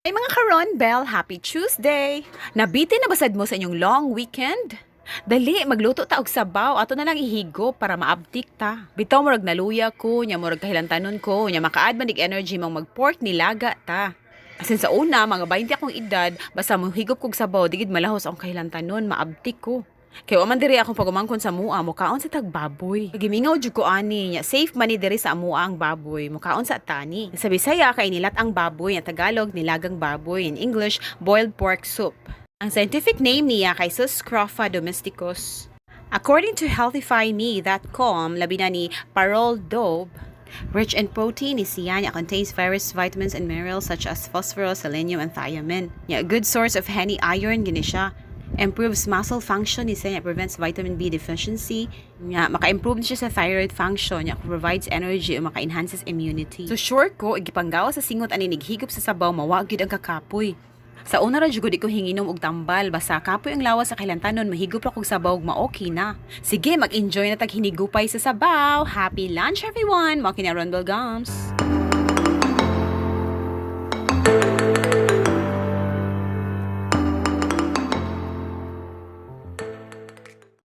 Ay, mga karon Bell, happy Tuesday! Nabitin na ba sad mo sa inyong long weekend? Dali, magluto ta og sabaw. Ato na lang ihigop para maabtik ta. Bitaw murag naluya ko, nya murag kahilantanon ko, nya maka-add man nig energy mong mag-pork nilaga ta. Asin sa una, mga 20 akong edad, basta mohigop kog sabaw, di gid malahos akong kahilantanon, maabtik ko. Kay wa man diri akong pagumangkon sa mua, mukaon sa tag baboy. Gimingaw jud ko ani, nya safe man ni diri sa amua ang baboy, mukaon sa tani. Sa Bisaya kay nilat-ang baboy, ang Tagalog nilagang baboy, in English boiled pork soup. Ang scientific name niya kay Sus scrofa domesticus. According to healthifyme.com, labi na ni Parol Dobe, rich in protein ni siya niya, contains various vitamins and minerals such as phosphorus, selenium, and thiamine. Nya, good source of honey iron gini siya. Improves muscle function ni siya, prevents vitamin B deficiency. Nya, maka-improve ni siya sa thyroid function, nya, provides energy o maka-enhances immunity. So sure ko, igipanggawa sa singot ani nighigop sa sabaw, mawa gyud ang kakapoy. Sa una ra jud ko hinginom og tambal, basta kapoy ang lawas sa kahilantanon, mahigop ra kog sabaw ug ma-okay na. Sige, mag-enjoy na tag hinigupay sa sabaw. Happy lunch, everyone. Mao kini Ronbel Gums.